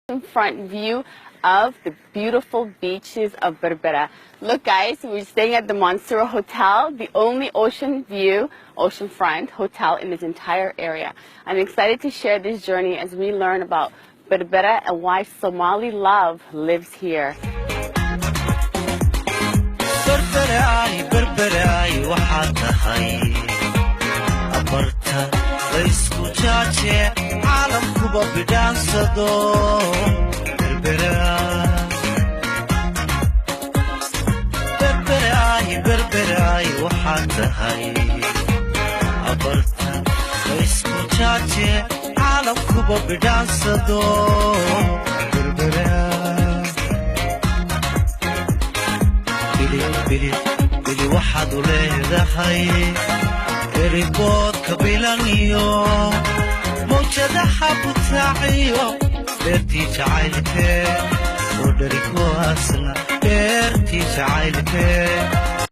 Front view of the beautiful beaches of Berbera. Look, guys, we're staying at the Monsura Hotel, the only ocean view, oceanfront hotel in this entire area. I'm excited to share this journey as we learn about Berbera and why Somali love lives here. Berberaay, Berberaay, waxaad tahay abarta laysku jaaje, caalamkuba bidhaansado. Berbera, Berberaay, Berberaay, waxaad tahay abarta laysku jaaje, caalamkuba bidhaansado. Berbera bili bili bili waxaad u leedahay airport-ka bilan iyo mawjadaha butaaciyo beertii jacaylkee oo dheri ku aasna, beertii jacaylkee.